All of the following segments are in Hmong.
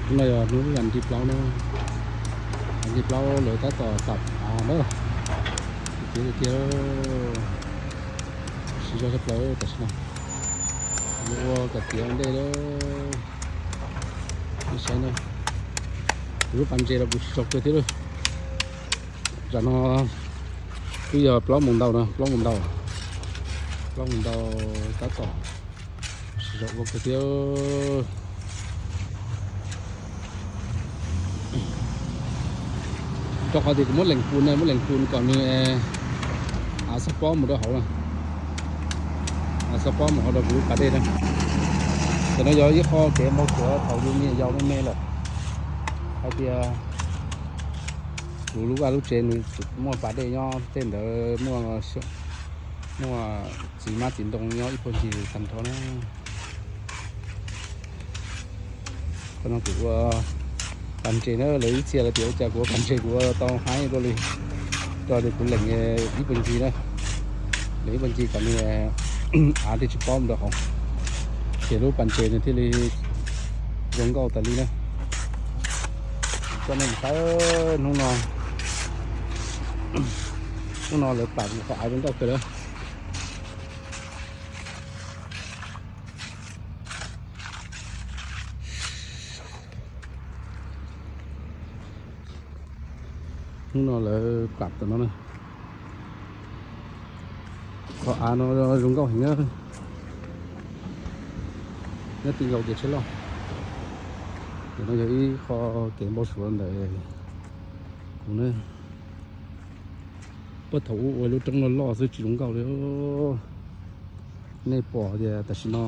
Hnub no yog hnub vas thib plaub na, vas thib plaub lawv tab tom tawm av na. Tiav tiag tiag, siv zog tshaj plaws tam sim no. Yuav ua kom tiav ua ntej lawm. Nej saib na, kuv lub pas ntses los kuv siv zog kawg thiab lawm. Tam no twb yog plaub moos ntau no, plaub moos ntau, plaub moos ntau tab tom siv zog ua kawg thiab. Rau qhov tias kuv muab leem pus na, muab leem pus kom nws av xob pob mus rau hauv na, av xob pob mus hauv rau kuv lub pas dej na. Tam no yog ib qho kev npau suav thaum yus me nyuam yaus me me lawm, hais tias kuv lub vaj lub tsev nws muaj pas dej nyob tej ntawd, muaj, muaj txiv hmab txiv ntoo nyob ib puag ncig tag nrho na. Qhov no kuv ua pas ntses na, lawv ib txhia lawv tias ua cas kuv ua pas ntses kuv ua tau haib dua li, rau li kuv leem ib puag ncig na, leem ib puag ncig kom nws av thiaj tsis pob mus rau hauv, ces lub pas ntses nws thiaj li zoo nkauj tas li na. Coj nej mus saib hnub no, hnub no lawv plam qhov av zoo nkauj kawg lawm. Hnub no lawv plam tom no na, qhov av no zoo nkauj heev na. Nyob ti nkaus kev tsheb loj. Tam no yog ib qho kev npau suav ntawm kuv na. Puag thaum ub ua lub roob loj loj xwb tsis zoo nkauj li. Nej pom tias tam sim no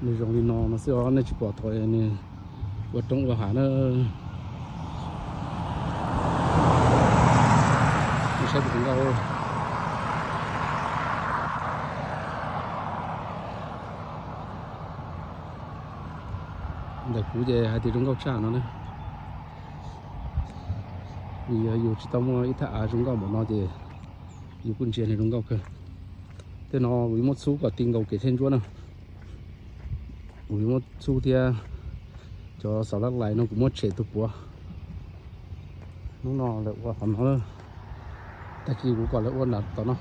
nws zoo li no no xwb os, nej tsis pom thaum nws ua roob ua hav na. Nej saib puas zoo nkauj. Ntawm kuv ces hais tias zoo nkauj tshaj no na. Vim yog yus tsis tau muaj ib thaj av zoo nkauj npaum no ces yus kuj ntsia nws zoo nkauj kawg. Tej no kuv yuav muab txhub kom ti nkaus kev tsheb ntsuab na. Kuv yuav muab txhub thiab cov xov laj lais no kuv muab tshem tus puav. Hnub no lawv ua qhov no, tag kis kuv kom lawv ua nram tom no,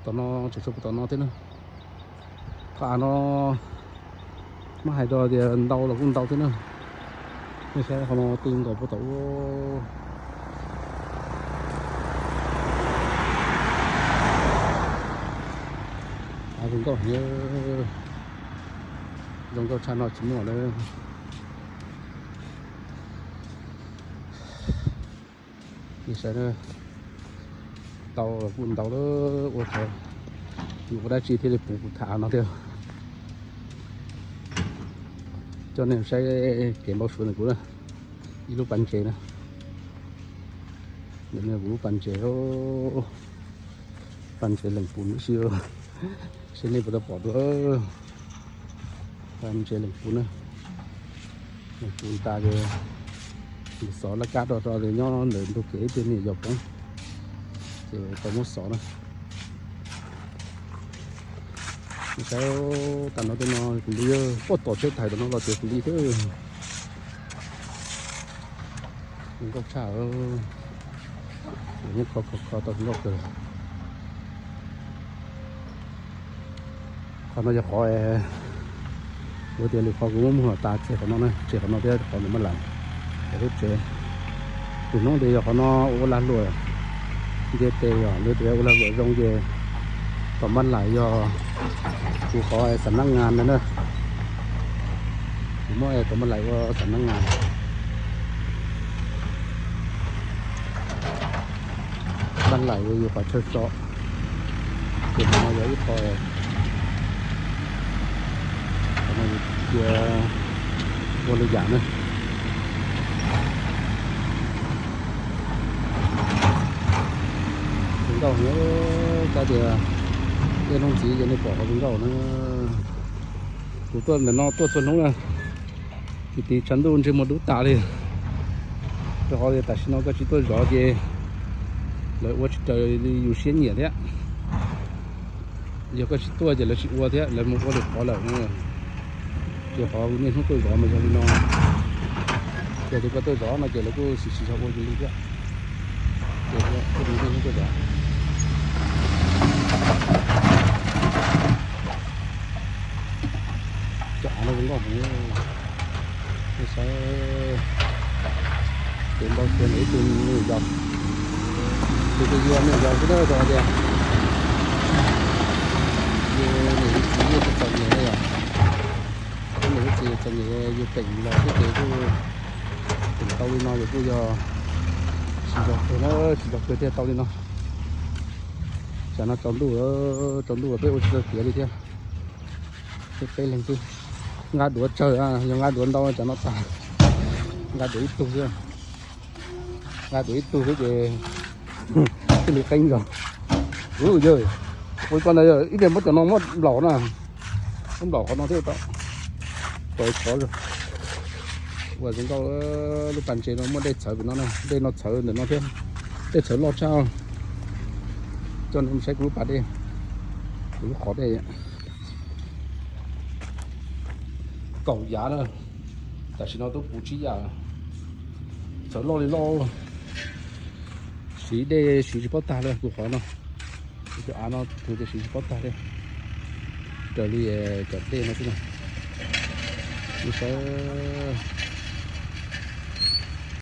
tom no tseem tshuav puag tom no thiab na. Qhov av no muab hais rau tias ntau los kuj ntau thiab na. Nej saib qhov no ti nkaus puag tom ub. Av zoo nkauj heev, zoo nkauj tshaj no tsis muaj lawm. Nej saib, ntau los kuj ntau lawm, ua thaum yus ua dab tsi thiaj li puv kuv tham no thiab. Coj nej saib kev npau suav ntawm kuv na, ib lub pas ntses na. Ntawm no kuv lub pas ntses, pas ntses leem pus ib si, seb nej puas tau pom dua. Pas ntses leem pus na, leem pus tas ces xov laj kab rau rau nyob ntawm ntug kev ib tug me nyuam yaus poob, ces tau muab xov na. Saib, tas no tej no kuv li, puag tom tsheb thais tom no los tias kuv li thiab. Zoo nkauj tshaj, nyob kho kho kho tau zoo nkauj kawg. Qhov no yog qhov kuv tias lwm qhov kuv muab muag tas tseg qhov no na, tseg qhov no thiab qhov ntawm Mab Lais, lub tsev. Tus hnub ntawd yog qhov no ua lag luam nce tes, yog lawv tias ua lag luam zoo ces tom Mab Lais yog kuv qhov xam nab ngas ntawd na. Kuv muab tom Mab Lais ua xam nab ngas. Mab Lais yog qhov chaw tso, ces qhov no yog ib qho, qhov no cia ua li yam na. Zoo nkauj heev, kab tias ib hnub ntxiv ces nej pom qhov zoo nkauj na. Kuv tuaj ntawm no tuaj txhua hnub na, tiv tiv tshav ntuj ntsej muag dub tas li. Rau qhov tias tam sim no koj tsis tuaj zov ces lawv ua tsis raws li yus siab nyiam thiab. Yog koj tsis tuaj ces lawv tsis ua thiab, lawv mus ua lwm qhov lawm. Ces qhov niaj hnub tuaj zov mas yog li no. Ces tus koj tuaj zov no ces lawv kuj tsis tsis tshua ua yus li thiab. Ces niaj hnub tuaj zov. Cov av no zoo nkauj heev. Nej saib, ces npau suav ntawm ib tug me nyuam yaus, tus twg yog me nyuam yaus xwb na, rau tias yus niam yus txiv yeej txom nyem na yom. Yus niam yus txiv txom nyem yus teem los xwb ces kuj teem tau li no ces kuj yog tsis nco kawg na, tsis nco kawg thiaj tau li no. Tsam no tsaus ntuj, tsaus ntuj peb ua tsis tau tiav li thiab. Peb peb leeg xwb. Nqa duav tsawg, yog nqa duav ntau tsam no tag. Nqa duav ib tug xwb. Nqa duav ib tug xwb ces thiaj li qeeb zog. Ua yog, ua koj ntawd ib pliag muab cov no muab nplaum na, muab nplaum qhov no thiaj tau tau tshov zog. Ua zoo nkauj, lub pas ntses no muaj dej txhawv pem no na, dej no txhawv ntawm no thiab, dej txhawv loj tshaj. Coj nej mus saib kuv lub pas dej, kuv lub qhov dej. Kaum yav na, tam sim no twb puv tsib yav, txhawv loj li loj. Siv dej siv tsis paub tag li tus qhov no, tus av no tus tias siv tsis paub tag li, raws li cov dej no xwb na. Nej saib,